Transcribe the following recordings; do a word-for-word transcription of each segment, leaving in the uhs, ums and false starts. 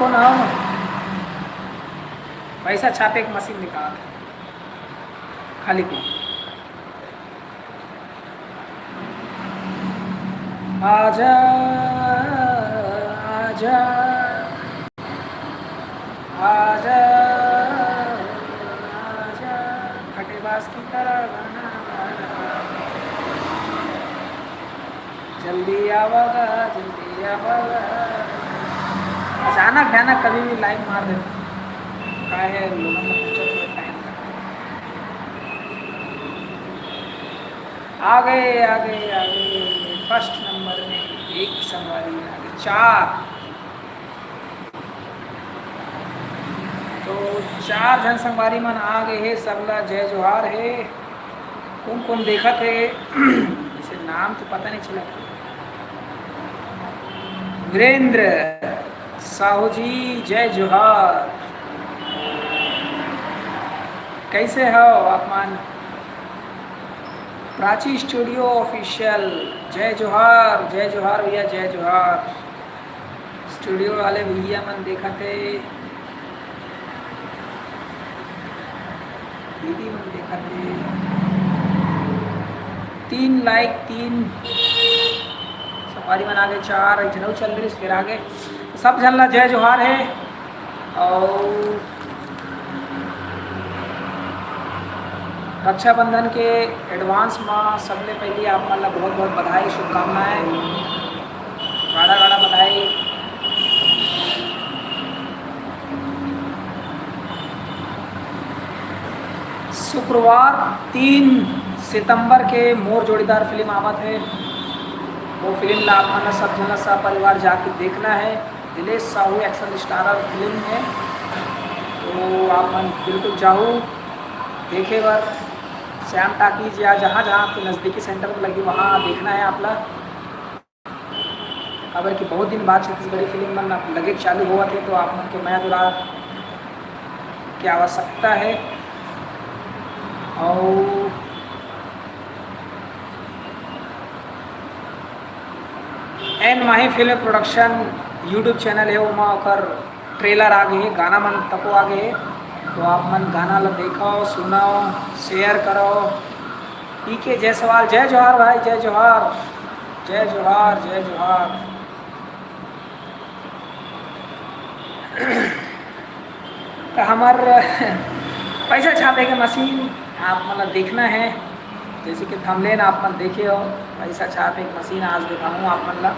ना, पैसा छापे के मशीन निकाल, खाली पी। आजा, आजा, आजा, आजा, फटे बांस की तरह गाना। जल्दी आवा गा, जल्दी आवा गा। अचानक भयानक कभी भी लाइन मार देता। काहे लोगन को पूछत हुए टाइम लगता। आ गए, आ गए, आ गए। फर्स्ट नंबर में एक संगवारी आ गए, चार। तो चार झन संगवारी मन आ गए हे, सबला जय जोहार हे। कौन कौन देखत हे? इसे नाम तो पता नहीं चला। वीरेंद्र साहू जी, जय जोहार। कैसे हो आप मन? प्राची स्टूडियो ऑफिशियल, जय जोहार, जय जोहार भैया, जय जोहार। स्टूडियो वाले भैया मन देखत हे, दीदी मन देखत हे। तीन लाइक, तीन संगवारी मन आ गए, चार, एक झन अउ चल रही, फिर आ गए। तो सब झन ला जय जोहार हे। और रक्षाबंधन के एडवांस में सबले पहले आप मन ला बहुत बहुत बधाई, शुभकामनाएं, गाड़ा गाड़ा बधाई। शुक्रवार तीन सितंबर के मोर जोड़ीदार फिल्म आवत हे। वो फिल्म ला आप मन ला सब झन ला सपरिवार जाके देखना हे। Dilesh Sahu action starrer film हे, तो आप मन बिल्कुल जाहू देखे बर। श्याम टाकीज या जहाँ जहाँ आपके नज़दीकी सेंटर में लगी, वहाँ देखना हे आप ला। काबर कि बहुत दिन बाद छत्तीसगढ़ी फिल्म मन लगे चालू होवत हे, तो आप मन के मया दुलार के आवश्यकता हे। और एन माही फिल्म प्रोडक्शन YouTube चैनल हे, ओमा ओकर ट्रेलर आ गए हे, गाना मन तको आ गए हे। तो आप मन गाना ला देखो, सुनो, शेयर करो। पीके जायसवाल, जय जोहार भाई, जय जोहार, जय जोहार, जय जोहार। तो हमार पैसा छापे के मशीन आप मन ला देखना हे, जैसे कि थंबनेल आप मन देखे हो, पैसा छापे के मशीन आज दिखाऊँ आप मन ला।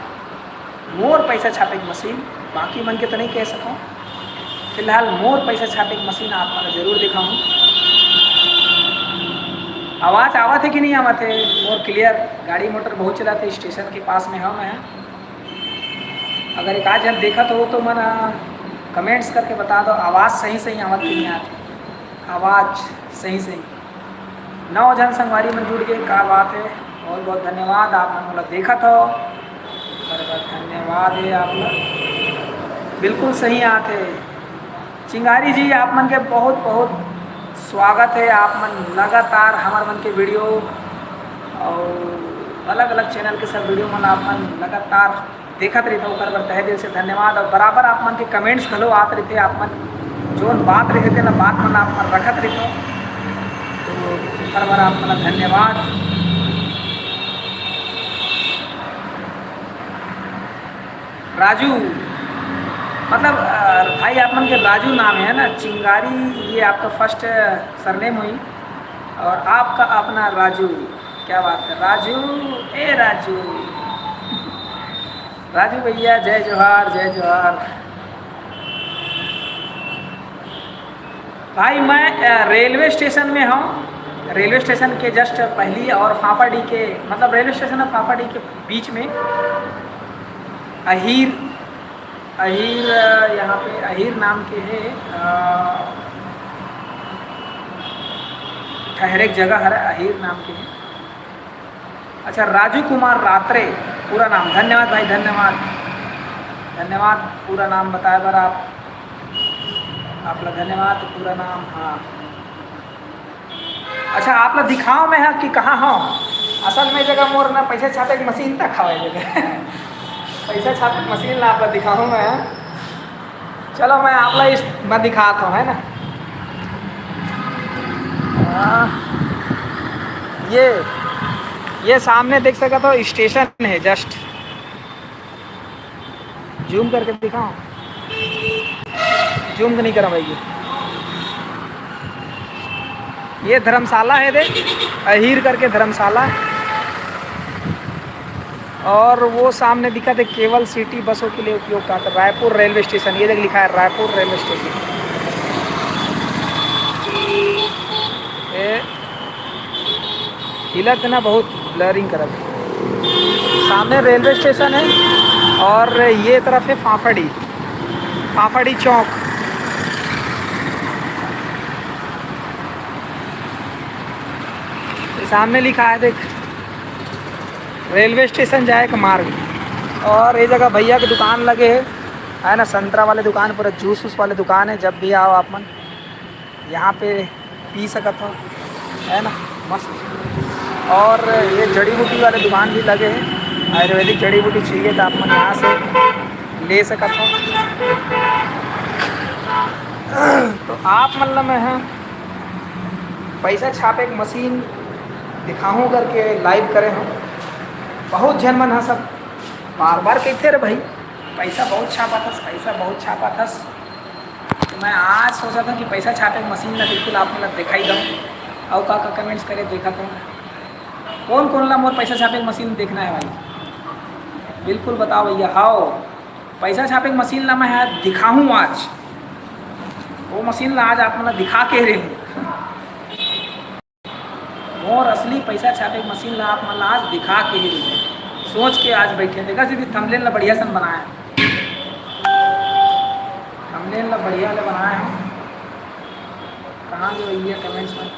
मोर पैसा छापे के मशीन, बाकी मन के तो नहीं कह सकूँ, फिलहाल मोर पैसा छापे के मशीन आप मन ला जरूर दिखाऊँ। आवाज़ आवत हे कि नहीं आवत हे मोर क्लियर? गाड़ी मोटर बहुत चलाथे, स्टेशन के पास में हूँ मैं। अगर एक आध झन देखत हो तो मन कमेंट्स करके बता दो, आवाज़ सही सही आवत कि नहीं आत हे, आवाज़ सही सही। नौ झन संगवारी मन जुड़ गए, का बात हे। बहुत बहुत धन्यवाद, आप मन मोला देखत हो, बड़ बड़ धन्यवाद हे आप मन। बिल्कुल सही आत हे। चिंगारी जी, आप मन के बहुत बहुत स्वागत हे। आप मन लगातार हमर मन के वीडियो और अलग अलग चैनल के सब वीडियो मन आप मन लगातार देखत रहिथो, ओकर बर तहे दिल से धन्यवाद। और बराबर आप मन के कमेंट्स घलो आत रहिथे, आप मन जोन बात रहिथे तेन बात मन आप मन रखत रहिथो, तो ओकर बर आप मन ला धन्यवाद। राजू, मतलब, अ, भाई, आप मन के राजू नाम हे ना, चिंगारी, ये आपका फर्स्ट सरनेम हुई, और आपका अपना राजू, क्या बात है राजू, ए राजू, राजू भैया, जय जोहार, जय जोहार। भाई, मैं, अ, रेलवे स्टेशन में हूँ, रेलवे स्टेशन के जस्ट पहली और फाफाडी के, मतलब, रेलवे स्टेशन और फाफाडी के बीच में अहीर, अहीर, अ, यहाँ पे अहीर नाम के हे, अ, ठहरे के जगह हरे, अहीर नाम के हे। अच्छा, राजू कुमार रात्रे पूरा नाम। धन्यवाद भाई, धन्यवाद, धन्यवाद पूरा नाम बताए बर आप, आप ला धन्यवाद पूरा नाम। हाँ, अच्छा, आप ला दिखाओ मैं हा कि कहाँ हूँ। असल में जगह मोर ना पैसा छापे के मशीन तक हवे जगह। पैसा छापे के मशीन ला आप ला दिखाओ मैं हा। चलो, मैं आप ला इस, मैं दिखाता हूँ, है ना। हाँ, ये, ये सामने देख सकत हो, स्टेशन है, just जूम करके दिखाओ, जूम तो नहीं करा भाई। ये ये धर्मशाला है, देख, अहीर करके धर्मशाला। और वो सामने दिखा थे, केवल सिटी बसों के लिए उपयोग का था, रायपुर रेलवे स्टेशन। ये देख, लिखा है रायपुर रेलवे स्टेशन। ये हिलत ना, बहुत ब्लरिंग करत। सामने रेलवे स्टेशन है और ये तरफ है फाफड़ी, फाफड़ी चौक। ये सामने लिखा है, देख, रेलवे स्टेशन जाए का मार्ग। और ये जगह भैया की दुकान लगे है, है ना, संतरा वाले दुकान, पूरा जूस वूस वाले दुकान है। जब भी आओ आप मन, यहाँ पे पी सकत हो, है ना, मस्त। और ये जड़ी बूटी वाले दुकान भी लगे हैं, आयुर्वेदिक जड़ी बूटी चाहिए तो आप मन यहाँ से ले सकत हो। तो आप मन ल मैं ह पैसा छापे के मशीन दिखाहूँ करके लाइव करे हूँ। बहुत झन मन ह सब बार बार कहते, "रे भाई, पैसा बहुत छापत हस, पैसा बहुत छापत हस।" तो मैं आज सोचा था कि पैसा छापे के मशीन ला बिल्कुल आप मन ला दिखाई दूँ। अउ का का कमेंट्स करे, देखा तो कौन कौन ला मोर पैसा छापे के मशीन देखना है भाई, बिल्कुल बताओ भैया। हाओ, पैसा छापे के मशीन ला मैं ह दिखाहूँ आज, वो मशीन ला आज आप मन ला दिखा के रही हूँ। मोर असली पैसा छापे के मशीन ला आप मन ला आज दिखा के ही रही हूँ। सोच के आज बैठे, देखा सीधी थंबनेल ला बढ़िया सन बनाया, थंबनेल ला बढ़िया ले बनाया है। कहाँ गए भैया कमेंट्स में?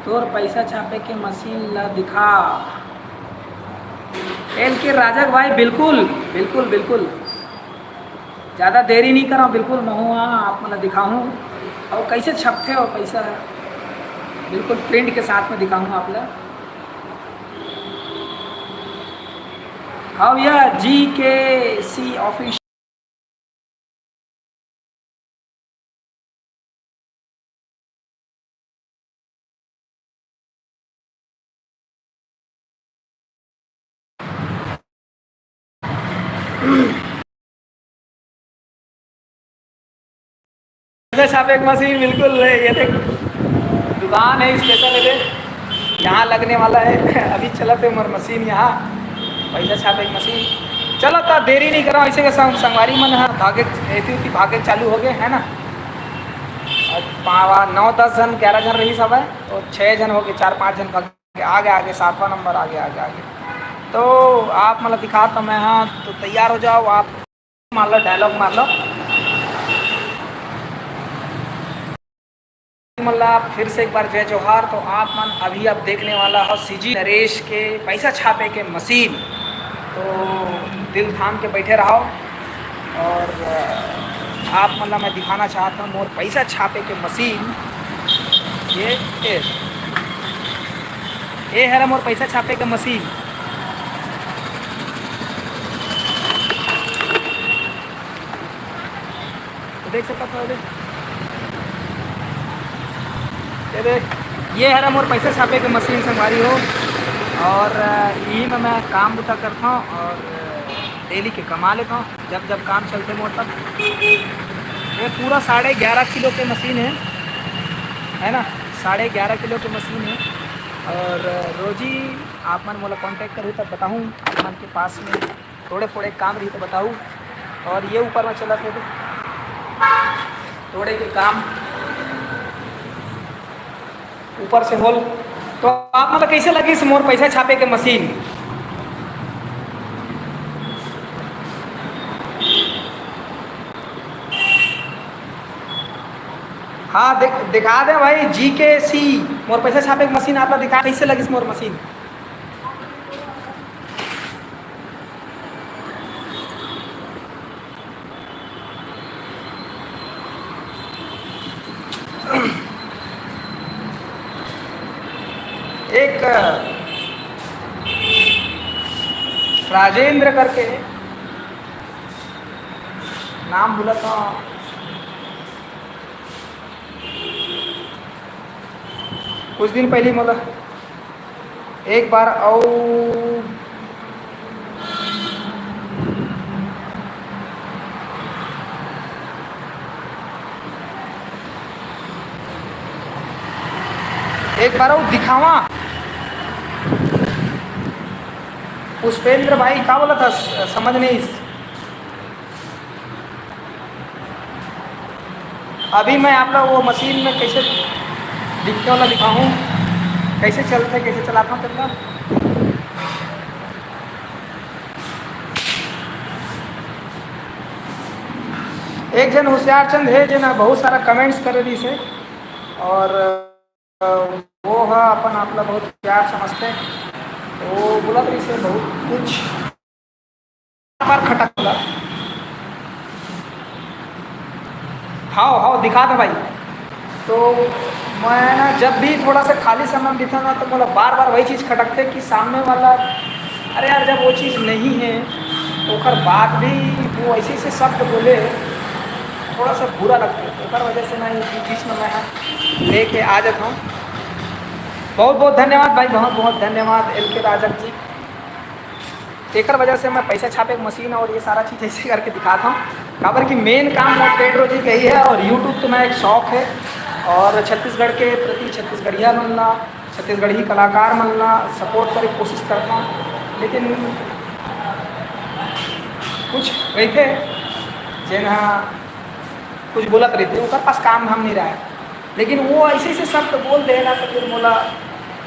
तोर पैसा छापे के मशीन ला दिखा। एल के राजक भाई, बिल्कुल, बिल्कुल, बिल्कुल। ज़्यादा देरी नहीं करा, बिल्कुल महूँ आप मन ला दिखाहूँ। और कैसे छपथे हो पैसा, बिल्कुल प्रिंट के साथ में दिखाहूँ आप ला। हाँ भैया, जी के सी ऑफिस। पैसा छापे के मशीन बिल्कुल है, ये देख, दुकान है स्पेशल, ये देख, यहाँ लगने वाला है। अभी चलत है मोर मशीन यहाँ, पैसा छापे के मशीन। चलो, तो देरी नहीं करा, ऐसे के संग-, संगवारी मन ह भागे, एती उती भागे चालू हो गए, है ना। अब पावा नौ दस जन, ग्यारह जन रही सब है, तो छः जन हो गए, चार पाँच जन भाग आगे, आगे, सातवां नंबर आगे, आगे, आगे। तो आप मतलब दिखा तो मैं, हाँ, तो तैयार हो जाओ आप, मार लो, डायलॉग मार लो। मतलब फिर से एक बार जय जोहार। तो आप मन अभी आप देखने वाला हो सीजी नरेश के पैसा छापे के मशीन। तो दिल थाम के बैठे रहो। और, अ, आप मन ला मैं दिखाना चाहत हूँ मोर पैसा छापे के मशीन। ये, ये, ये हरे मोर पैसा छापे के मशीन। तो देख सकत हो, ये देख, ये हरा मोर पैसा छापे के मशीन संगवारी हो। और, अ, यही में मैं काम बुता करता हूँ और, अ, डेली के कमा लेता हूँ, जब जब काम चलते मोर तब। ये पूरा साढ़े ग्यारह किलो के मशीन है, है ना, साढ़े ग्यारह किलो के मशीन है। और, अ, रोजी आप मन मोला कॉन्टैक्ट करू तब बताहूँ आप मन के पास में थोड़े फोड़े काम रही तो बताऊ। और ये ऊपर में चलत हे, थोड़े के काम ऊपर से होल। तो आप मतलब कैसे लगिस मोर पैसा छापे के मशीन? हाँ, देख, दिखा दे भाई, जी के सी, मोर पैसा छापे के मशीन आप ला दिखा, कैसे लगिस मोर मशीन? एक राजेंद्र करके नाम भूलत हंव। कुछ दिन पहले मोला एक बार अउ एक बार अउ दिखावा। पुष्पेंद्र भाई का बोला था, स-, समझ नहीं। अभी मैं आप ला वो मशीन में कैसे दिखते वाला दिखाऊं, कैसे चलते, कैसे चलाता हूँ तेला। एक जन होशियार चंद हे, जेन बहुत सारा कमेंट्स करे रहिस हे, और वो ह अपन आप ला बहुत होशियार समझते, तो बोलत रहिस हे बहुत कुछ। बार खटकला। हाव, हाव, दिखा था भाई। तो मैं ना, जब भी थोड़ा सा खाली समय में दिखा ना, तो मोला बार बार वही चीज़ खटकते कि सामने वाला, अरे यार, जब वो चीज़ नहीं है, तो ओकर बाद भी वो ऐसे ऐसे शब्द बोले, थोड़ा सा बुरा लगता है। ओकर वजह से ना, ये बीच में मैं लेके आ जाता हूँ। बहुत बहुत धन्यवाद भाई, बहुत बहुत धन्यवाद एल के राजक जी। तेकर वजह से मैं पैसा छापे के मशीन और ये सारा चीज़ ऐसे करके दिखाता हूँ, काबर कि मेन काम मोर पेट रोजी के ही है और यूट्यूब तो मैं एक शौक है। और छत्तीसगढ़ के प्रति छत्तीसगढ़िया मन ला, छत्तीसगढ़ी कलाकार मन ला सपोर्ट करे के कोशिश करता हूँ, लेकिन कुछ रहिथे जेन ह कुछ बोलत रहिथे, ओकर पास काम धाम नहीं रहे, लेकिन वो ऐसे ऐसे शब्द बोल देना, तो फिर मोला,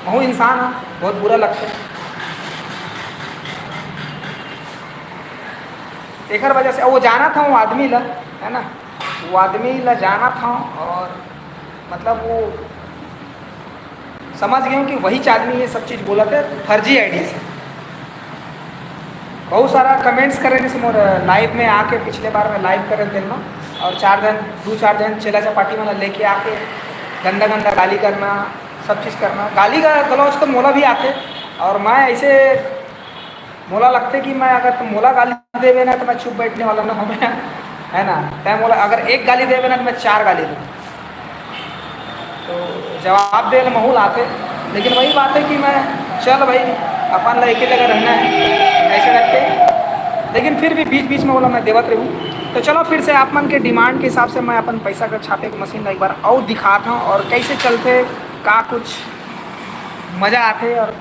महू इंसान ह, बहुत बुरा लगता है। एकर वजह से वो जाना था वो आदमी ला, है ना, वो आदमी ला जाना था, और मतलब वो समझ गए हूँ कि वही आदमी ये सब चीज़ बोलत है फर्जी आईडी से। बहुत सारा कमेंट्स करे रहिस मोर लाइव में आके, पिछले बार मैं लाइव करे दिन में, और चार जन, दो चार जन चेला चपाटी मन लेके आके गंदा गंदा गाली करना, सब चीज़ करना। गाली का गलौज तो मोला भी आते, और मैं ऐसे, मोला लगते कि मैं, अगर तुम मोला गाली देवे ना, तो मैं चुप बैठने वाला ना हूँ मैं, है ना। तै मोला अगर एक गाली देवे ना, तो मैं चार गाली दूँ। तो जवाब दे ले महूँ ला आते, लेकिन वही बात है कि मैं, चल भाई, अपन ला एक ही जगह रहना है, ऐसे रख के। लेकिन फिर भी बीच बीच में बोला मैं देवत रहूँ। तो चलो, फिर से आप मन के डिमांड के हिसाब से मैं अपन पैसा का छापे के मशीन ला एक बार और दिखाता हूँ, और कैसे चलते, का कुछ मज़ा आते, और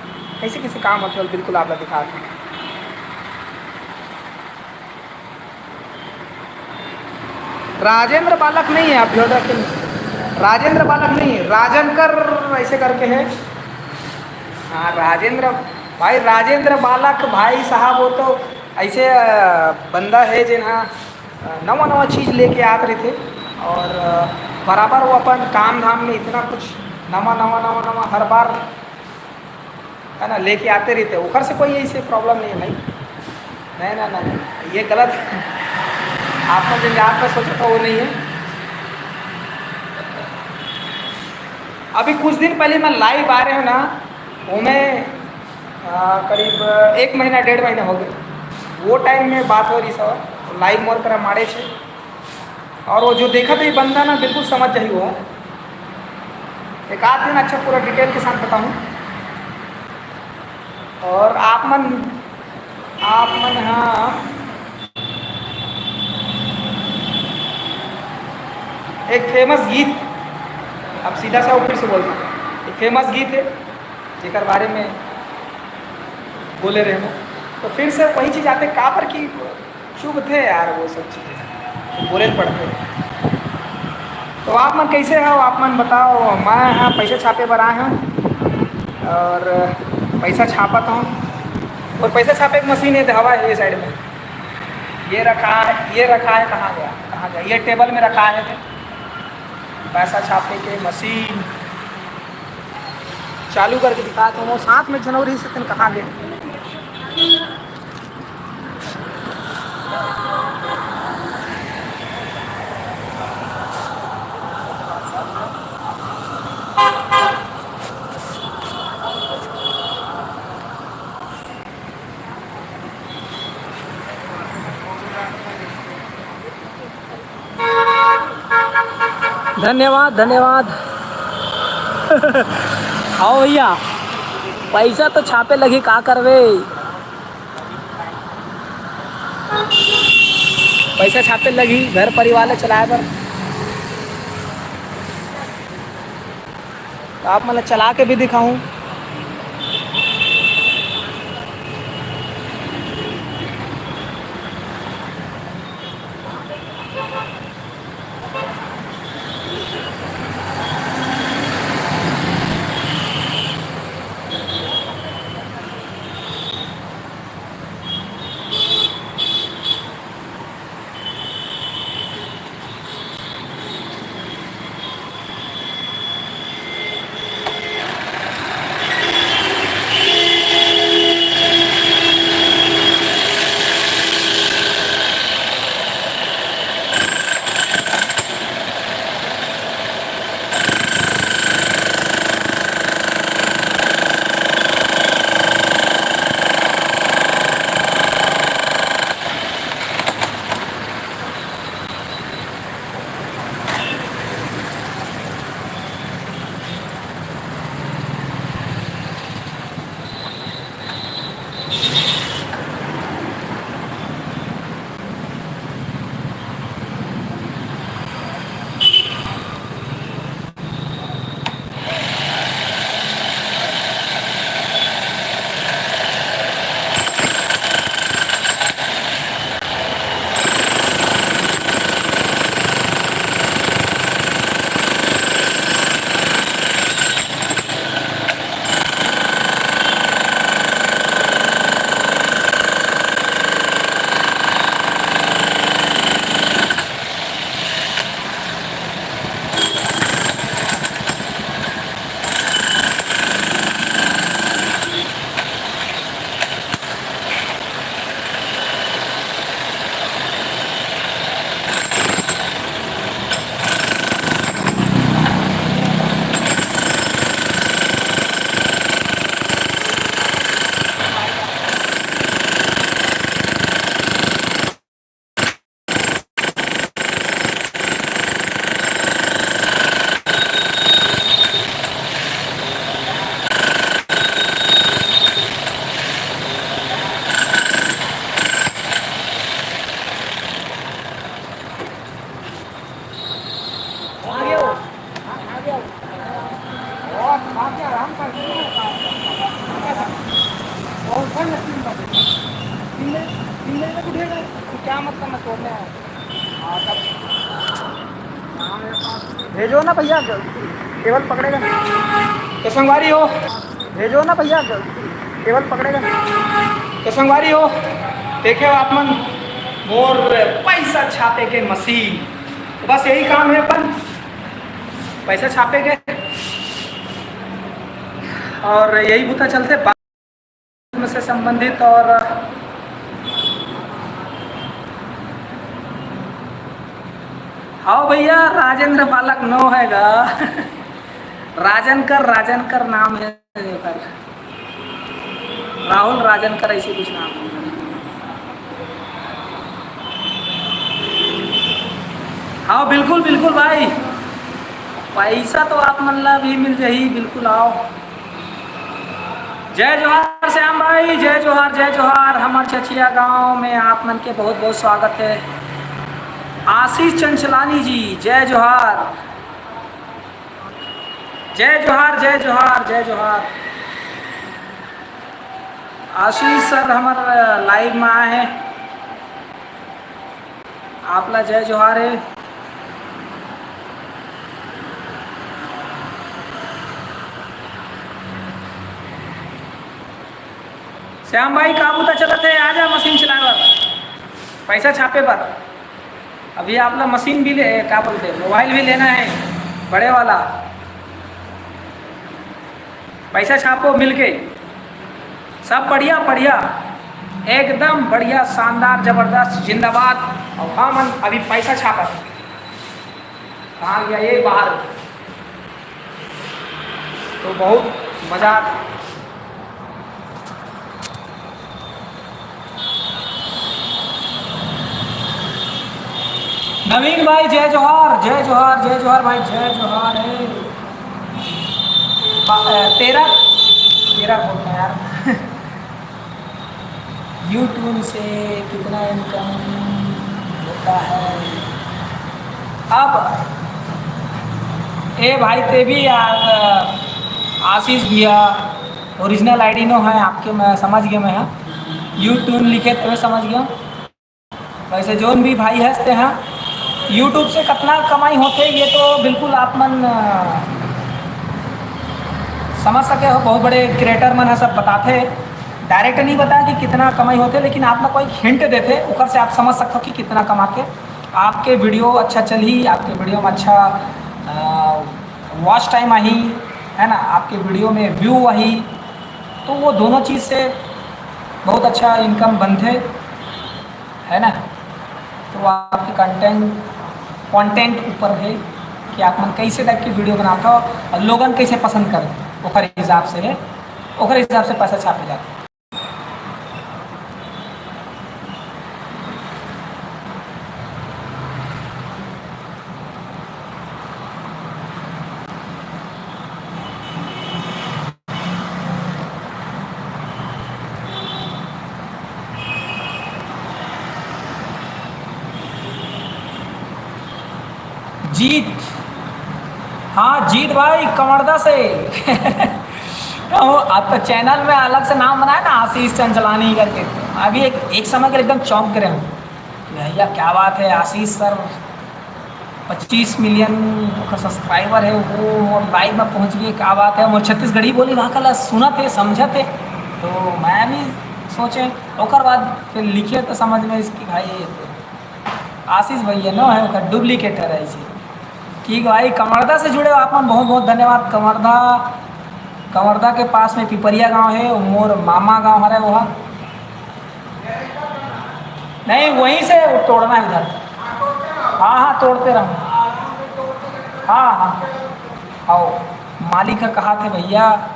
कैसे कैसे काम होते, बिल्कुल आप ला दिखाता हूँ। राजेंद्र बालक नहीं है, आप जो है, राजेंद्र बालक नहीं है, राजनकर ऐसे करके है। हाँ, राजेंद्र भाई, राजेंद्र बालक भाई साहब, वो तो ऐसे, अ, बंदा है जेन हा, अ, नवा नवा चीज़ लेके आत रहिथे, और, अ, बराबर वो अपन काम धाम में इतना कुछ नवा नवा नवा नवा हर बार, है ना, लेके आते रहिथे, ओकर से कोई ऐसे प्रॉब्लम नहीं है भाई। नहीं, नहीं, नहीं, नहीं, ये गलत। आप लोग जो यहाँ पे सोचा था, वो नहीं है। अभी कुछ दिन पहले मैं लाइव आ रहे हो ना, वो मैं, आ, करीब एक महीना, डेढ़ महीना हो गया, वो टाइम में बात हो रही सर, लाइव मोर करा माड़े छे, और वो जो देखा था ये बंदा ना, बिल्कुल समझ जाही वो। एक आध दिन अच्छा पूरा डिटेल के साथ बताऊँ। और आप मन, आप मन, हाँ, एक फेमस गीत, अब सीधा सा वो फिर से बोलता हूँ, एक फेमस गीत है जेकर बारे में बोले रहे हो, तो फिर से वही चीज़ आते, काबर की चुभथे यार वो सब चीज़ें, बोले पड़ते। तो आप मन कैसे हो, आप मन बताओ। मैं यहाँ पैसा छापे बर आए हूँ और पैसा छापत हूँ, और पैसा छापे की मशीन है, हवा है ये साइड में, ये रखा है, ये रखा है, कहाँ गया, कहाँ गया, ये टेबल में रखा है पैसा छापे के मशीन। चालू करके दिखा तो वो साथ में जनवरी से तन कहाँ गए। धन्यवाद, धन्यवाद। आओ भैया, पैसा तो छापे लगही, का करबे? पैसा छापे लगही घर परिवार ला चलाए बर। तो आप मन ला चला के भी दिखाऊं। क्या मतलब मैं तोड़ने आया? भेजो ना भैया, केबल पकड़ेगा। तो संगवारी हो, भेजो ना भैया, केबल पकड़ेगा। तो संगवारी हो, देखे हो आप मन, मोर पैसा छापे के मशीन। तो बस यही काम है अपन, पैसा छापे के, और यही बुता चलते। से संबंधित और, हाँ भैया, राजेंद्र बालक नौ है गा। राजन कर, राजन कर नाम है एकर। राहुल राजन कर, ऐसे कुछ नाम है। हाँ, बिल्कुल, बिल्कुल भाई, पैसा तो आप मन ला भी मिल जाही, बिल्कुल आओ। जय जोहार श्याम भाई, जय जोहार, जय जोहार। हमर चचिया गांव में आप मन के बहुत बहुत स्वागत है। आशीष चंचलानी जी, जय जोहार, जय जोहार, जय जोहार, जय जोहार। आशीष सर हमर लाइव में आए हैं, आप ला जय जोहार है। श्याम भाई, का बुता चलत है? आ जा मशीन चलाए बर, पैसा छापे बर। अभी आप ला मशीन भी ले, का बोलते हैं, मोबाइल भी लेना है, बड़े वाला। पैसा छापो मिलके, सब बढ़िया बढ़िया, एकदम बढ़िया, शानदार, जबरदस्त, जिंदाबाद। और हमन अभी पैसा छापत, कहाँ गया ये बाहर, तो बहुत मजा आता। नवीन भाई, जय जोहार, जय जोहार, जय जोहार भाई, जय जोहार। हे बा-, अ, तेरा, तेरा बोलता यार। YouTube से कितना इनकम होता है? अब ए भाई, ते भी यार, आशीष भैया, ओरिजिनल आईडी नो है आपके, मैं समझ गया, मैं, हाँ, YouTube लिखे तो मैं समझ गया। वैसे जोन भी भाई हंसते हैं, YouTube से कितना कमाई होते, ये तो बिल्कुल आप मन, अ, समझ सके हो। बहुत बड़े क्रिएटर मन है, सब बताते, डायरेक्ट नहीं बता कि कितना कमाई होते, लेकिन आप ना कोई हिंट देते, ओकर से आप समझ सकते हो कि कितना कमा के आपके वीडियो अच्छा चलही, आपके वीडियो में अच्छा वॉच टाइम आही, है ना, आपके वीडियो में व्यू आही, तो वो दोनों चीज़ से बहुत अच्छा इनकम बनते, है ना। तो आपके कंटेंट, कंटेंट ऊपर है कि आप मन कैसे टाइप की वीडियो बनाता हो और लोगन कैसे पसंद करते, ओकर हिसाब से है, ओकर हिसाब से पैसा छापे जाते। जीत, हाँ, जीत भाई, कवर्धा से। तो आप तो चैनल में अलग से नाम बनाए ना, आशीष चंचलानी करके। अभी एक, एक समय के एकदम चौंक गए हम, भैया, क्या बात है, आशीष सर पच्चीस मिलियन ओकर सब्सक्राइबर है, वो मोर लाइव में पहुँच गए, क्या बात है, मोर छत्तीसगढ़ी बोली वहाँ कला सुनत है, समझत है। तो मैं भी सोचे, ओकर बाद फिर लिखे तो समझ में इसकी, भाई, आशीष भैया नो है, ओकर डुप्लीकेट है रही। ठीक भाई, कवर्धा से जुड़े हो आप मन, बहुत बहुत धन्यवाद। कवर्धा, कवर्धा के पास में पिपरिया गांव है, मोर मामा गांव हरे वहाँ। नहीं, वहीं से वो तोड़ना है उधर। हाँ, हाँ, तोड़ते रहो। हाँ, हाँ। आओ, मालिक का कहा थे भैया,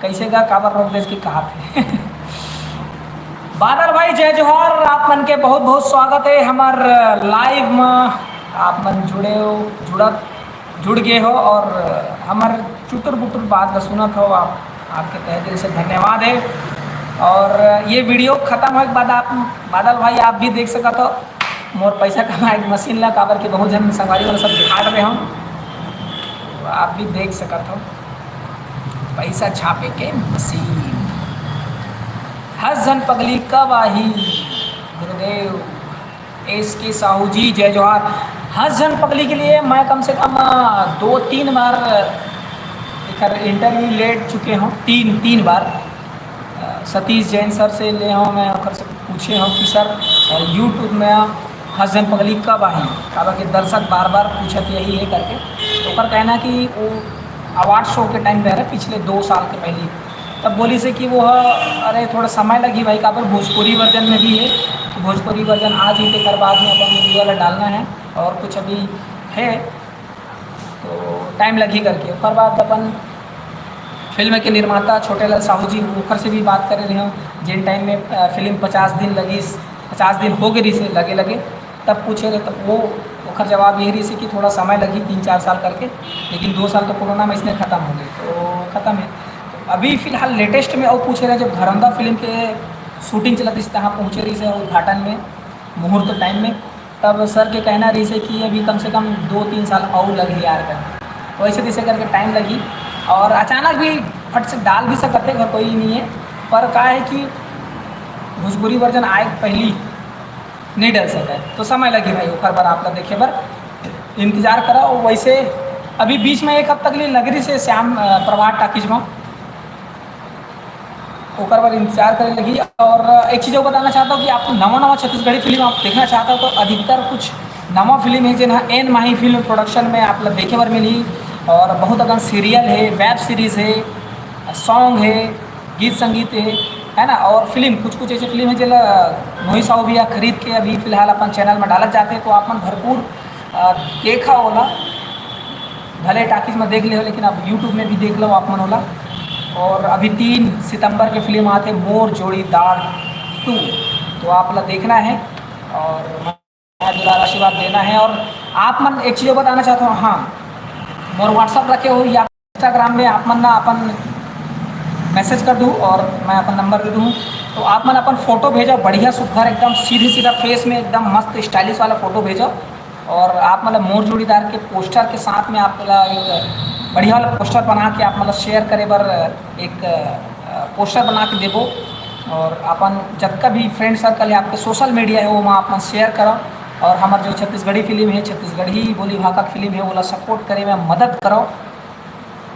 कैसे गा, काबर रोक देस कि कहा थे। बादल भाई, जय जोहार, आप मन के बहुत बहुत स्वागत है हमर लाइव में। आप मन जुड़े हो, जुड़त, जुड़ गए हो और हमर चुटुर बुटुर बात ला सुनत हो, आप, आपके तहे दिल से धन्यवाद है। और ये वीडियो खत्म होए के बाद आप, बादल भाई, आप भी देख सकत हो मोर पैसा कमाए के मशीन ला, काबर के बहुत झन संगवारी वाला सब दिखा रहे हो, आप भी देख सकत हो पैसा छापे के मशीन। हस झन पगली कब आही गुरुदेव। एस के साहू जी, जय जोहार। हस झन पगली के लिए मैं कम से कम, अ, दो तीन बार एकर इंटरव्यू ले चुके हूँ, तीन, तीन बार। अ, सतीश जैन सर से ले हूँ मैं, ओकर से पूछे हूँ कि सर, अ, YouTube में हस झन पगली कब आही, काबर के दर्शक बार बार पूछत यही है करके। तो ओकर कहना कि वो अवार्ड शो के टाइम पे है, पिछले दो साल के पहले, तब बोली से कि वो ह, अरे, थोड़ा समय लगी भाई, काबर भोजपुरी वर्जन में भी है, तो भोजपुरी वर्जन आ जी, तेकर बाद में अपन ये वाला डालना है और कुछ अभी है, तो टाइम लगी करके। ओकर बाद अपन फिल्म के निर्माता छोटे लाल साहू जी, ओकर से भी बात करे रहे, जिन टाइम में, अ, फिल्म पचास दिन लगी, पचास दिन हो गए रही से लगे लगे, तब पूछे रहे, तब वो, ओकर जवाब यही रही से कि थोड़ा समय लगी, तीन चार साल करके, लेकिन दो साल तो कोरोना में इसने खत्म हो गए, तो खत्म है। तो अभी फिलहाल लेटेस्ट में वो पूछे रहे, जब घरौंदा फिल्म के शूटिंग चलत इस तहाँ पहुँचे रही से उद्घाटन में, मुहूर्त टाइम में, तब सर के कहना रही से कि अभी कम से कम दो तीन साल और लगी यार कर, वैसे तैसे करके टाइम लगी। और अचानक भी फट से डाल भी सकते हैं, कोई नहीं है, पर का है कि भोजपुरी वर्जन आए के पहली नहीं डल सके, तो समय लगी भाई ओकर बर, आप ला देखे बर इंतजार करा। और वैसे अभी बीच में एक हफ्ता के लिए लग रही से श्याम, अ, प्रभात टाकीज में, ओकर बर इंतजार करे लगी। और एक चीज़ और बताना चाहता हूँ कि आप नवा नवा छत्तीसगढ़ी फिल्म आप देखना चाहता हो तो अधिकतर कुछ नवा फिल्म है जेन ह एन माही फिल्म प्रोडक्शन में आप ला देखे बर मिली। और बहुत अकन सीरियल है, वेब सीरीज है, सॉन्ग है, गीत संगीत है, है ना। और फिल्म, कुछ कुछ ऐसे फिल्म है जेला मोहित साहू भैया खरीद के अभी फिलहाल अपन चैनल में डालत जाते हैं, तो आप मन भरपूर, अ, देखा ओला, भले टाकीज में देख ले हो, लेकिन आप YouTube में भी देख लो आप मन ओला। और अभी तीन सितंबर के फिल्म आते मोर जोड़ीदार टू, तो आप ला देखना है। और दुलार आशीर्वाद देना है। और आप मन एक चीज़ बताना चाहता हूँ, हाँ, मोर WhatsApp रखे हो या Instagram में आप मन ना अपन मैसेज कर दूँ और मैं अपन नंबर दे दूँ। तो आप मन अपन फोटो भेजो, बढ़िया सुघर, एकदम सीधी सीधा फेस में एकदम मस्त स्टाइलिश वाला फोटो भेजो। और आप मतलब मोर जोड़ीदार के पोस्टर के साथ में आप ला एक बढ़िया वाला पोस्टर बना के आप मतलब शेयर करे बर एक पोस्टर बना के देबो। और अपन जतका भी फ्रेंड सर्कल है आपके सोशल मीडिया है, वो में आप मन शेयर करो। और हमार जो छत्तीसगढ़ी फिल्म है, छत्तीसगढ़ी बोली भाखा फिल्म है, ओला सपोर्ट करे में मदद करो।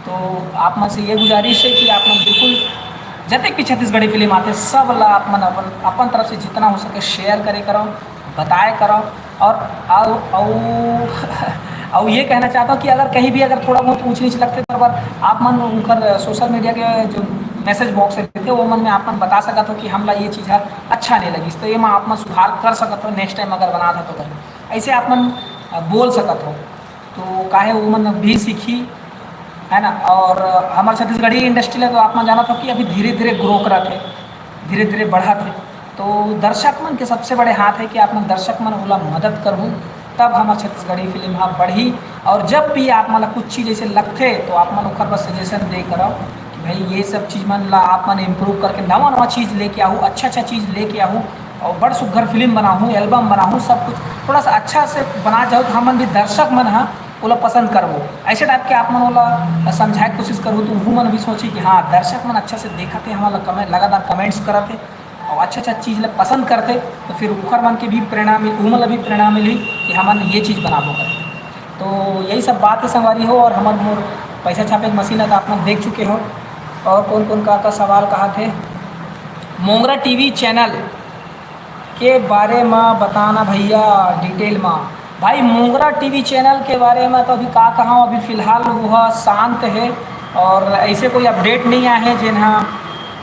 तो आप मन से ये गुजारिश है कि आप मन बिल्कुल जतेक भी छत्तीसगढ़ी फिल्म आते, सब ला आप मन अपन अपन तरफ से जितना हो सके शेयर करे करो, बताए करो। और अउ अउ अउ ये कहना चाहता हूँ कि अगर कहीं भी अगर थोड़ा बहुत ऊंच नीच लगते तो, पर आप मन उनकर सोशल मीडिया के जो मैसेज बॉक्स रहते, वो मन में आप मन बता सकत हो कि हमला ये चीज़ है अच्छा नहीं लगी, तो ये में आप मन सुधार कर सकत हो नेक्स्ट टाइम अगर बनात हो तो कहीं ऐसे आप मन बोल सकत हो। तो काहे वो मन भी सीखी, है ना। और हमारे छत्तीसगढ़ी इंडस्ट्री ला तो आप मन जानत हो कि अभी धीरे धीरे ग्रो करत है, धीरे धीरे बढ़त है। तो दर्शक मन के सबसे बड़े हाथ है कि आप मन दर्शक मन ओला मदद करहू, तब हमार छत्तीसगढ़ी फिल्म हा बढ़ी। और जब भी आप मन ला कुछ चीज़ ऐसे लगथे तो आप मन ओकर बर सजेशन दे करव कि भाई ये सब चीज़ मन ला आप मन इम्प्रूव करके नवा नवा चीज़ लेके आहू, अच्छा अच्छा चीज़ लेके आहू और बड़ सुघर फिल्म बनाहू, एल्बम बनाहू, सब कुछ थोड़ा सा अच्छा से बना जाओ तो हमन भी दर्शक मन हा ओला पसंद करबो। ऐसे टाइप के आप मन ओला समझाए के कोशिश करहू तो वो मन भी सोची कि हाँ दर्शक मन अच्छा से देखत हे, हमन ला कमेंट लगातार कमेंट्स करत हे और अच्छा अच्छा चीज़ ला पसंद करथे, तो फिर ओखर मन के भी प्रेरणा मिल, उमन ला भी प्रेरणा मिलही कि हमन ये चीज़ बनाबो करके। तो यही सब बात है संगवारी हो। और हमर मोर पैसा छापे के मशीन है तो आप मन देख चुके हो। और कौन कौन का का सवाल कहा थे, मोंगरा टीवी चैनल के बारे में बताना भैया डिटेल में। भाई मोंगरा टीवी चैनल के बारे में तो अभी का कहा, अभी फिलहाल वो शांत है और ऐसे कोई अपडेट नहीं आए है जेन हा,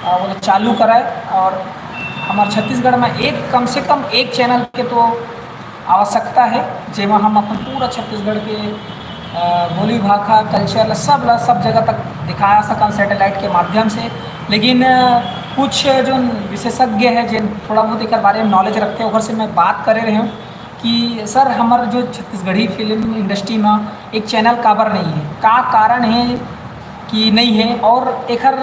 आ, वो चालू कराए। और हमारे छत्तीसगढ़ में एक कम से कम एक चैनल के तो आवश्यकता है जेमा हम अपन पूरा छत्तीसगढ़ के अ, बोली भाखा कल्चर ला सब ला सब जगह तक दिखा सकन सैटेलाइट के माध्यम से। लेकिन अ, कुछ जो विशेषज्ञ है जिन थोड़ा बहुत एक बारे में नॉलेज रखते हैं ओकर से मैं बात करे रहे हूँ कि सर हमार जो छत्तीसगढ़ी फिल्म इंडस्ट्री में एक चैनल काबर नहीं है, का कारण है कि नहीं है और एकर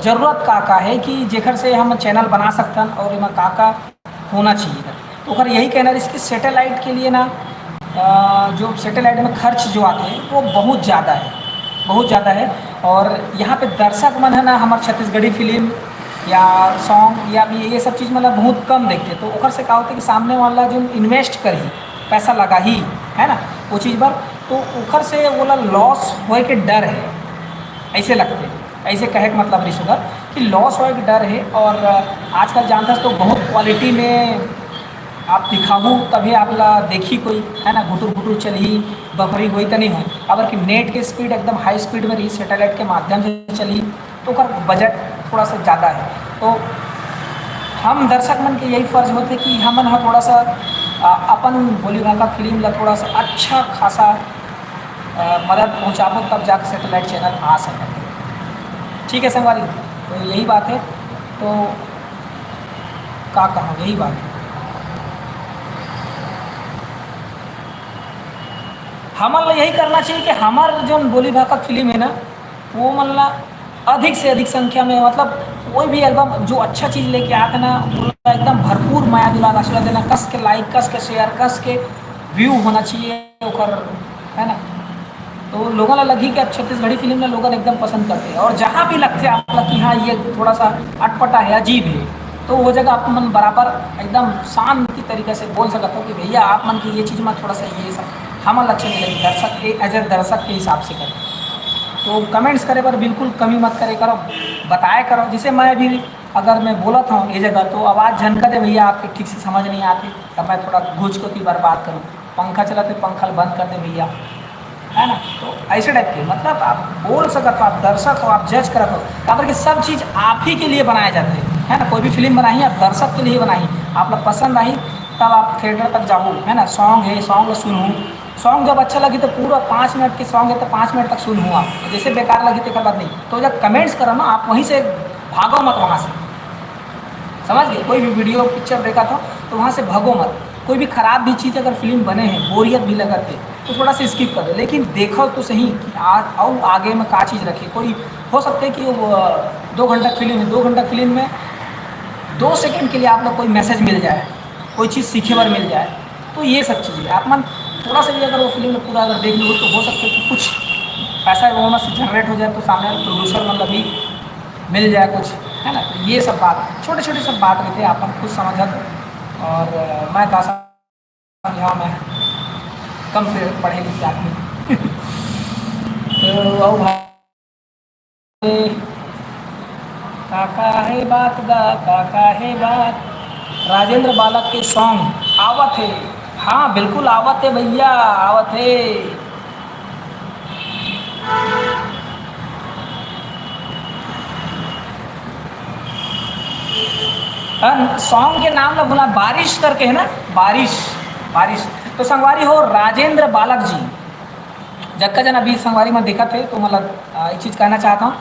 जरूरत का का है कि जेकर से हम चैनल बना सकथन और एमा का का होना चाहिए। तो ओकर यही कहना रहिस कि सैटेलाइट के लिए ना अ, जो सैटेलाइट में खर्च जो आते हैं वो बहुत ज़्यादा है, बहुत ज़्यादा है। और यहाँ पे दर्शक मन है ना हमारे छत्तीसगढ़ी फिल्म या सॉन्ग या भी ये सब चीज़ मतलब बहुत कम देखते, तो ओकर से का होता है कि सामने वाला जो इन्वेस्ट करी, पैसा लगा ही है ना वो चीज़ पर, तो ओकर से बोला लॉस होए के डर है, ऐसे लगते हैं। ऐसे कहे के मतलब रही सुगर कि लॉस होए के डर है। और आजकल जानता तो बहुत क्वालिटी में आप दिखाहू तभी आप ला देखी कोई, है ना, गुटुर गुटुर चलही, बफरिंग होई त नहीं हो। अगर कि नेट के स्पीड एकदम हाई स्पीड में रही, सैटेलाइट के माध्यम से चलही, तो ओकर बजट थोड़ा सा ज़्यादा है। तो हम दर्शक मन के यही फर्ज होते कि हमन ह थोड़ा सा अ, अपन बोली भाखा फिल्म ला थोड़ा सा अच्छा खासा अ, मदद पहुँचाबो तब जाके सैटेलाइट चैनल आ सकत है। ठीक है संगवारी, तो यही बात है। तो का कहूँ, यही बात है। हमन ला यही करना चाहिए कि हमार जो बोली भाखा फिल्म है ना, वो मन ला अधिक से अधिक संख्या में, मतलब कोई भी एल्बम जो अच्छा चीज़ लेके आते ना, ओला एकदम भरपूर माया दुलार आशीर्वाद देना, कस के लाइक, कस के शेयर, कस के व्यू होना चाहिए ओकर, है ना। तो लोगन ला लगही कि अब छत्तीसगढ़ी फिल्म ला लोगन एकदम पसंद करते हैं और जहाँ भी लगते आप ला कि हाँ ये थोड़ा सा अटपटा है, अजीब है, तो वो जगह आप मन बराबर एकदम शांति तरीके से बोल सकते हो कि भैया आप मन की ये चीज़ में थोड़ा सा ये सब हमन ला अच्छा नहीं लगी, दर्शक के, एज ए दर्शक के हिसाब से करें। तो कमेंट्स करे पर बिल्कुल कमी मत करे करो, बताए करो। जैसे मैं भी अगर मैं बोलत हूँ ये जगह तो आवाज़ झनकत है भैया, आपके ठीक से समझ नहीं आती, तब मैं थोड़ा घुच कोती बार बात करूँ, पंखा चलत है पंखा ल बंद कर दे भैया, है ना। तो ऐसे टाइप के मतलब आप बोल सकत हो, आप दर्शक हो, आप जज करत हो, काबर कि सब चीज़ आप ही के लिए बनाया जाता है, है ना। कोई भी फिल्म बनाही आप दर्शक के लिए बनाही, आप लोग पसंद आई तब आप थिएटर तक जाओ, है ना। सॉन्ग है, सॉन्ग सुनो, सॉन्ग जब अच्छा लगी तो पूरा पाँच मिनट के सॉन्ग है तो पाँच मिनट तक सुनो आप, जैसे बेकार लगी तो बाद नहीं। तो जब कमेंट्स करो ना आप वहीं से भागो मत वहाँ से, समझ गए। कोई भी वीडियो पिक्चर देखा था तो वहाँ से भागो मत, कोई भी खराब भी चीज़ अगर फिल्म बने हे, बोरियत भी लगत हे, तो थोड़ा सा स्किप कर दो, लेकिन देखो तो सही कि आ, अउ आगे में का चीज़ रखे। कोई हो सकता है कि वो, अ, दो घंटा फिल्म है, दो घंटा फिल्म में दो सेकंड के लिए आप लोग कोई मैसेज मिल जाए, कोई चीज़ सीखे बर मिल जाए, तो ये सब चीज़ें आप मन थोड़ा सा भी अगर वो फिल्म पूरा अगर देख लो तो हो सकता है कि कुछ पैसा वहाँ से जनरेट हो जाए, तो सामने वाले प्रोड्यूसर मतलब भी मिल जाए कुछ, है ना। तो ये सब बात, छोटे छोटे सब बात रहते हैं, आप मन खुद समझत। और, अ, मैं का समझाऊँ, मैं कम से पढ़े लिखे आदमी। तो अउ भाई, का का हे बात गा, का का हे बात। राजेंद्र बालक के सॉन्ग आवत हे। हाँ, बिल्कुल आवत हे भैया, आवत हे। सॉन्ग के नाम ला भुला, बारिश करके है ना, बारिश, बारिश। तो संगवारी हो, राजेंद्र बालक जी, जतका जन अभी संगवारी मन देखत हे, तो मतलब, आ, एक चीज़ कहना चाहता हूँ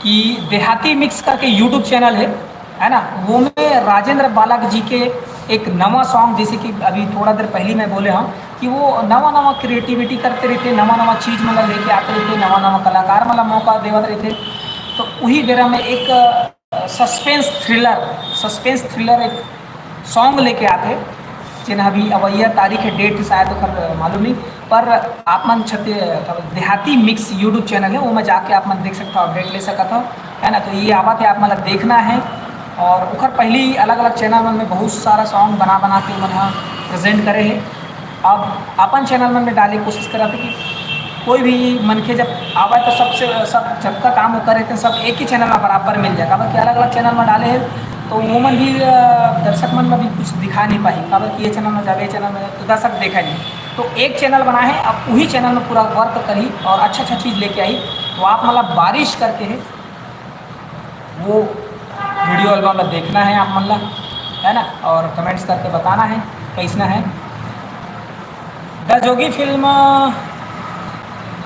कि देहाती मिक्स करके यूट्यूब चैनल है, है ना, वो में राजेंद्र बालक जी के एक नवा सॉन्ग, जैसे कि अभी थोड़ा देर पहली मैं बोले हूँ कि वो नवा नवा क्रिएटिविटी करते रहते, नवा नवा चीज़ मतलब लेके आते रहते, नवा नवा कलाकार मतलब मौका देवत रहते। तो वही बेरा में एक सस्पेंस थ्रिलर, सस्पेंस थ्रिलर एक सॉन्ग लेके आते, जेन अभी अवैया तारीख है, डेट शायद ओकर मालूम नहीं, पर आप मन छत्ती-, देहाती मिक्स यूट्यूब चैनल है, वो में जाके आप मन देख सकता हो, अपडेट ले सकता हो, है ना। तो ये आवत है, आप मन ला देखना है। और ओकर पहली अलग अलग चैनल मन में बहुत सारा सॉन्ग बना बना के मन प्रेजेंट करे है। अब अपन चैनल मन में डाले कोशिश करत हे कि कोई भी मनखे जब आवे तो सबसे, सब जतका काम वो करे थे सब एक ही चैनल में बराबर मिल जाए, काबर कि अलग अलग चैनल में डाले हैं तो वो मन भी, अ, दर्शक मन ला भी कुछ दिखा नहीं पाही, काबर कि ये चैनल में जाबे, ये चैनल में जाबे, तो दर्शक देखा नहीं। तो एक चैनल बना है, अब वही चैनल में पूरा वर्क करी और अच्छा अच्छा चीज़ लेके आई। तो आप मतलब बारिश करके है, वो वीडियो एल्बम ला देखना है आप मन ला, है ना, और कमेंट्स करके बताना है कैसना है। द जोगी फिल्म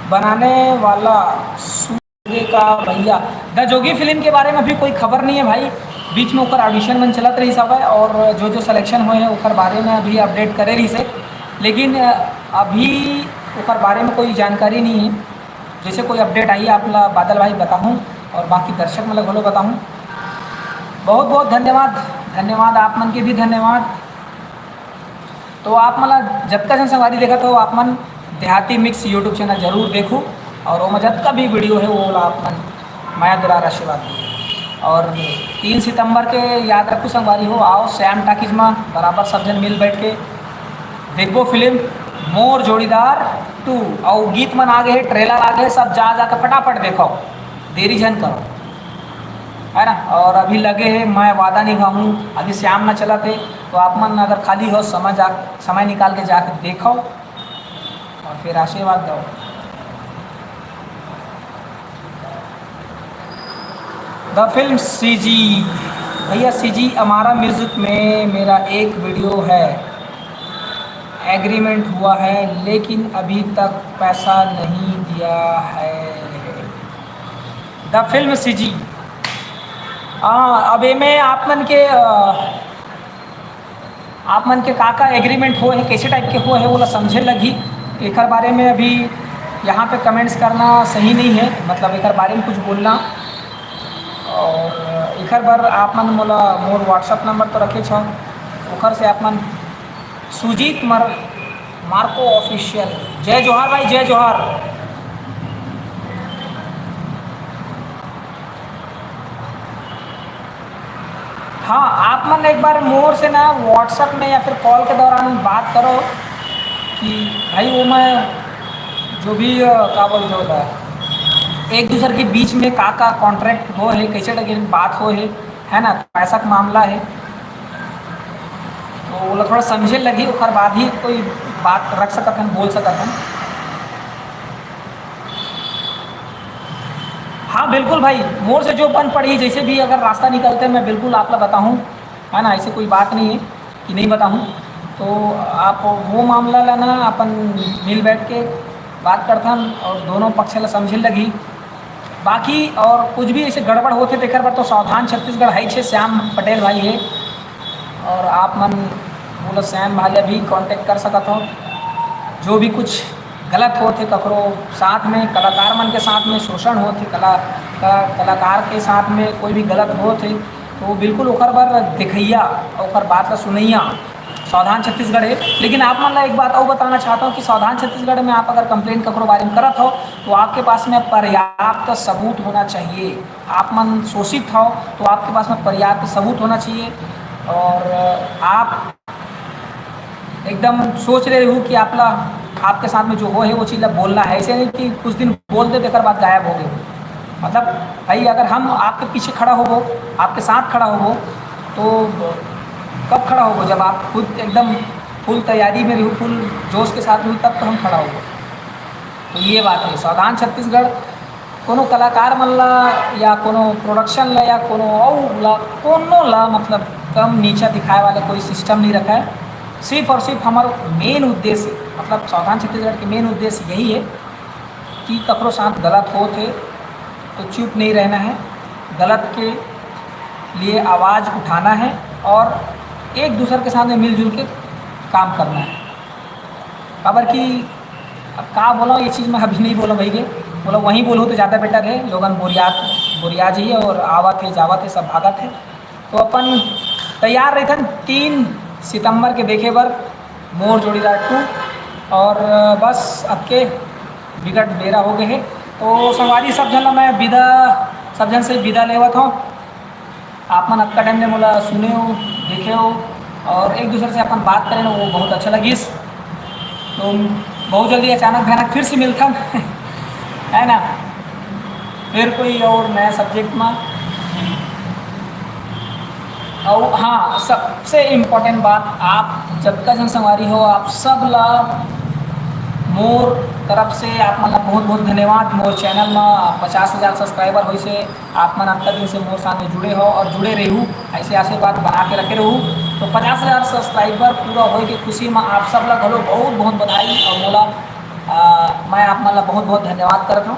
बनाने वाला सूर्य का भैया, द जोगी फिल्म के बारे में अभी कोई खबर नहीं है भाई। बीच में ओकर ऑडिशन मन चलत रही सब है, और जो जो सिलेक्शन हुए हैं ओकर बारे में अभी अपडेट करे रही से, लेकिन अभी ओकर बारे में कोई जानकारी नहीं है। जैसे कोई अपडेट आई आप ला बादल भाई बताहूँ, और बाकी दर्शक मन ला घलो बताहूँ। बहुत बहुत धन्यवाद, धन्यवाद, आप मन के भी धन्यवाद। तो आप मन ला जतका जन संगवारी देखत हो, आप मन देहाती मिक्स यूट्यूब चैनल जरूर देखो, और ओमा जतका भी वीडियो है वो ला आप मन मया दुलार आशीर्वाद दो। और तीन सितंबर के याद रखो संगवारी हो, आओ श्याम टाकीज में बराबर सब जन मिल बैठ के देखबो फिल्म मोर जोड़ीदार टू। और गीत मन आ गए, ट्रेलर आ गए, सब जा जाके फटाफट देखो, देरी झन करो, है ना। और अभी लगे है मैं वादा निभाऊँ, अभी श्याम ना चलत है, तो आप मन अगर खाली हो समय जा, समय निकाल के जाके देखो और फिर आशीर्वाद दो। द फिल्म सीजी, भैया सीजी अमारा म्यूजिक में मेरा एक वीडियो है, एग्रीमेंट हुआ है, लेकिन अभी तक पैसा नहीं दिया है। द फिल्म सीजी, हाँ, अब एमे आप मन के, अ, आप मन के का का एग्रीमेंट हो है, कैसे टाइप के हो है, वो ला समझे लगही। एकर बारे में अभी यहाँ पे कमेंट्स करना सही नहीं है, मतलब एकर बारे में कुछ बोलना। और एकर बर आप मन मोला मोर WhatsApp नंबर तो रखे छो, ओकर से आप मन सुजीत मर-, मार्को ऑफिशियल। जय जोहार भाई, जय जोहार। हाँ, आप मन एक बार मोर से ना WhatsApp में या फिर कॉल के दौरान बात करो कि भाई वो मैं जो भी, अ, का बोलते होता है, एक दूसर के बीच में का का कॉन्ट्रैक्ट हो है, कैसे टाइप के बात हो है, है ना, पैसा का मामला है, तो वो लोग थोड़ा समझे लगी, ओकर बाद ही कोई बात रख सकत हन, बोल सकत हन। हाँ बिल्कुल भाई, मोर से जो बन पड़ी, जैसे भी अगर रास्ता निकलते, मैं बिल्कुल आप ला बताऊँ, है ना, ऐसे कोई बात नहीं है कि नहीं बताऊँ। तो आप वो मामला ला ना अपन मिल बैठ के बात करथन और दोनों पक्ष ला समझे लगी। बाकी और कुछ भी ऐसे गड़बड़ होते, तेकर बर तो सावधान छत्तीसगढ़ है छे, श्याम पटेल भाई है। और आप मन बोला, सैम भाई अभी कॉन्टैक्ट कर सकत हो। जो भी कुछ गलत होत हे ककरो साथ में, कलाकार मन के साथ में शोषण होत हे, कला, कला, कलाकार के साथ में कोई भी गलत होत हे, तो बिल्कुल ओकर बर देखइया, ओकर बात ला सुनइया सावधान छत्तीसगढ़ हे। लेकिन आप मन ला एक बात अउ बताना चाहता हूँ कि सावधान छत्तीसगढ़ में आप अगर कंप्लेंट ककरो बारे में करत हो, तो आपके पास में पर्याप्त सबूत होना चाहिए। आप मन शोषित हो, तो आपके पास में पर्याप्त सबूत होना चाहिए। और आप एकदम सोच रहे हो कि आप ला, आपके साथ में जो हो है, वो चीज़ ला बोलना है। ऐसे नहीं कि कुछ दिन बोल दे, तेकर बाद गायब हो गए। मतलब, भाई, अगर हम आपके पीछे खड़ा होबो, आपके साथ खड़ा होबो, तो कब खड़ा होबो? जब आप खुद एकदम फुल तैयारी में रहो, फुल जोश के साथ रहो, तब तो हम खड़ा होबो। तो ये बात है, सावधान छत्तीसगढ़। कोनो कलाकार मन ला या कोनो प्रोडक्शन ला या कोनो अउ ला, कोनो ला, मतलब, कम नीचा दिखाए वाला कोई सिस्टम नहीं रखा है। सिर्फ और सिर्फ हमारा मेन उद्देश्य, मतलब, सावधान छत्तीसगढ़ के मेन उद्देश्य यही है कि ककरो साथ गलत होत हे तो चुप नहीं रहना है, गलत के लिए आवाज़ उठाना है और एक दूसर के साथ में मिलजुल के काम करना है। काबर कि अब का बोला, ये चीज़ मैं अभी नहीं बोला भाई के, बोला वहीं बोलूँ तो ज़्यादा बेटर है। लोगन बोरियात, बोरिया जाइए और आवत है, जावत है, सब भागत है। तो अपन तैयार रहिथन तीन सितंबर के देखे बर मोर जोड़ीदार टू। और बस अतके बिकट बेरा हो गए है। तो संगवारी, सब झन ला मैं विदा, सब झन से विदा लेवत हूँ। आप मन अतका टाइम ले मोला सुने हो, देखे हो और एक दूसरे से अपन बात करें ना, वो बहुत अच्छा लगिस। तो बहुत जल्दी अचानक भयानक फिर से मिलथन है ना, फिर कोई और नया सब्जेक्ट में। और हाँ, सबसे इम्पोर्टेंट बात, आप जतका जन संगवारी हो, आप सब ला मोर तरफ से आप मन ला बहुत बहुत धन्यवाद। मोर चैनल में पचास हज़ार सब्सक्राइबर होइस हे, आप मन अतका दिन से मोर साथ में जुड़े हो और जुड़े रहू, ऐसे आशीर्वाद बना के रखे रहू। तो पचास हज़ार सब्सक्राइबर पूरा होए के खुशी में आप सब ला घलो बहुत बहुत बधाई और मोला, आ, मैं आप मन ला बहुत बहुत धन्यवाद करत हूँ।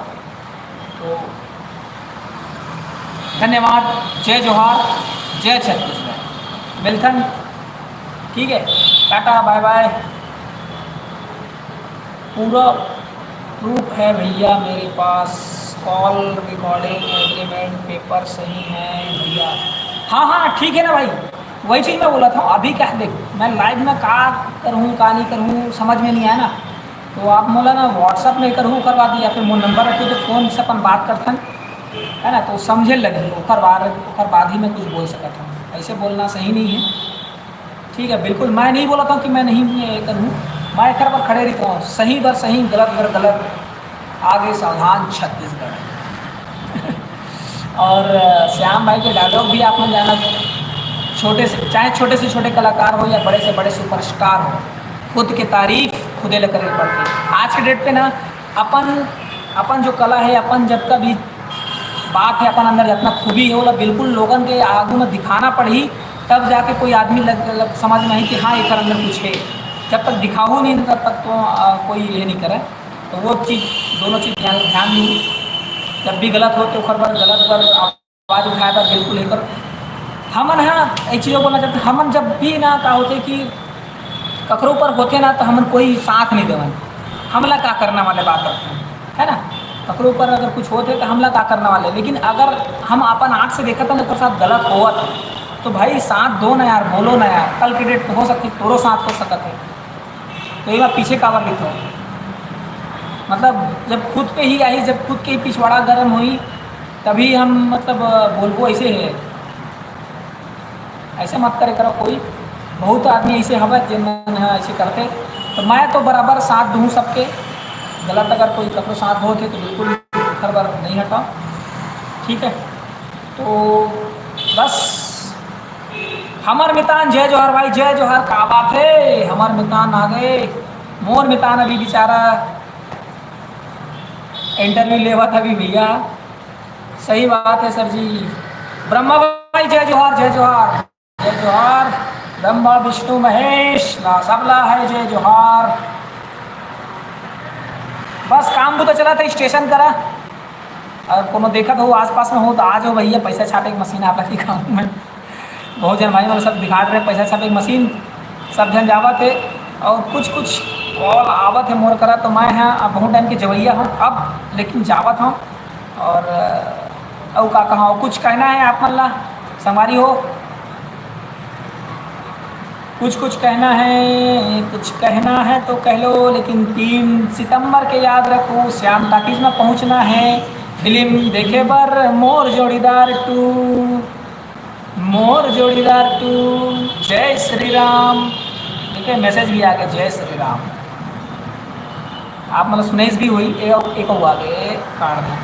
तो धन्यवाद, जय जोहार, जय छत्तीसगढ़। मिलथन, ठीक है, टाटा, बाय बाय। पूरा प्रूफ है भैया मेरे पास, कॉल रिकॉर्डिंग एग्रीमेंट पेपर सही है भैया। हाँ हाँ, ठीक है ना भाई, वही चीज़ मैं बोला था। अभी क्या है, देख, मैं लाइव में का करूँ, का नहीं करूँ, समझ में नहीं आया ना। तो आप मोला ना WhatsApp में करूँ, ओकर बाद या फिर मोर नंबर रखिए, तो फ़ोन से अपन बात करथन, है ना, तो समझे लगी, ओकर बाद, ओकर बाद ही मैं कुछ बोल सकत हूँ। ऐसे बोलना सही नहीं है, ठीक है। बिल्कुल मैं नहीं बोला था कि मैं नहीं ये करूँ, मैं एकर पर खड़े रहता हूँ, सही बर सही, गलत बर गलत। आगे सावधान छत्तीसगढ़। और अ, श्याम भाई के डायलॉग भी आप मन जाना, छोटे से, चाहे छोटे से छोटे कलाकार हो या बड़े से बड़े सुपरस्टार हो, खुद के तारीफ खुदे ले करे पड़थे। आज के डेट पे ना अपन, अपन जो कला है, अपन जतका भी बात है, अपन अंदर जितना खूबी है, ओला बिल्कुल लोगन के आगू में दिखाना पड़ही, तब जाके कोई आदमी लग, लग, समझ में आही कि हाँ, एकर अंदर कुछ है। जब तक दिखाहू नहीं, तब तक तो अ, कोई ये नहीं करे। तो वो चीज़, दोनों चीज़ ध्यान, ध्यान दी। जब भी गलत हो तो ओकर बर, गलत बर आवाज़ उठाए बर बिल्कुल एकर। हमन ह एक चीज़ बोलना चाहते, हमन जब भी ना का होथे कि ककरो ऊपर होथे ना, तो हमन कोई साथ नहीं देवन। हमला का करना वाले बात रखते हैं, है ना? ककरो ऊपर अगर कुछ होथे तो हमला का करना वाले, लेकिन अगर हम अपन आँख से देखत हन ओकर साथ गलत होवत है, तो भाई साथ दो ना यार, बोलो ना यार। कल के डेट पे हो सकती तोरो साथ हो सकत है, तो ये बात पीछे काबर लिखो? मतलब जब खुद पे ही आई, जब खुद के ही पिछवाड़ा गर्म हुई, तभी हम, मतलब, बोलबो ऐसे है। ऐसे मत करे करो कोई, बहुत आदमी ऐसे हवय जेन मन ह ऐसे करथे। तो मैं तो बराबर साथ दूँ सबके, गलत अगर कोई ककरो साथ होत हे तो बिल्कुल ओखर बर नहीं हटाओ, ठीक है। तो बस हमर मितान जय जोहार भाई, जय जोहार। का बात है, हमर मितान आ गए। मोर मितान अभी बेचारा इंटरव्यू लेवत अभी भैया। सही बात है सर जी। ब्रह्मा भाई जय जोहार, जय जोहार, जय जोहार। ब्रह्मा विष्णु महेश ला सबला है जय जोहार। बस काम बुता चला था स्टेशन करा। और कोनो देखत हो आसपास में हो तो आ जाओ भैया, पैसा छापे के मशीन आप ही काम में। बहुत जन भाई मन सब दिखात रहे पैसा छापे के मशीन। सब झन जावत हे और कुछ कुछ कॉल आवत हे मोर करा, तो मैं ह अब बहुत टाइम के जवैया हूँ अब, लेकिन जावत हूँ। और अ, अउ का कहा, कुछ कहना है आप मन ला, संगवारी हो? कुछ कुछ कहना है, कुछ कहना है तो कह लो, लेकिन तीन सितंबर के याद रखो, श्याम टाकीज में पहुंचना है फिल्म देखे बर मोर जोड़ीदार टू। मोर जोड़ीदार टू। जय श्री राम। ठीक है, मैसेज भी आ गया, जय श्री राम। आप मतलब सुनेश भी हुई, ए-, एक हुआ के कार्ड है।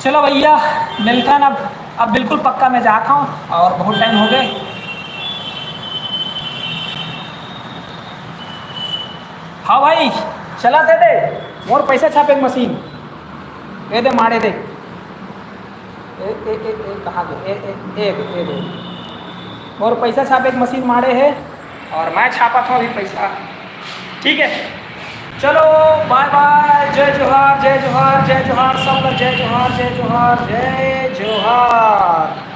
चलो भैया, मिलता ना अब। अब बिल्कुल पक्का मैं जाता हूँ और बहुत टाइम हो गए। हाँ भाई, चला दे दे मोर पैसा छापे के मशीन। ए दे माड़े दे। ए, ए, ए, ए, कहाँ गए? ए, ए, ए, ए, ए। मोर पैसा छापे के मशीन माड़े है और मैं छापत हूँ अभी पैसा। ठीक है, चलो, बाय बाय, जय जोहार, जय जोहार, जय जोहार, सब लोग जय जोहार, जय जोहार, जय जोहार।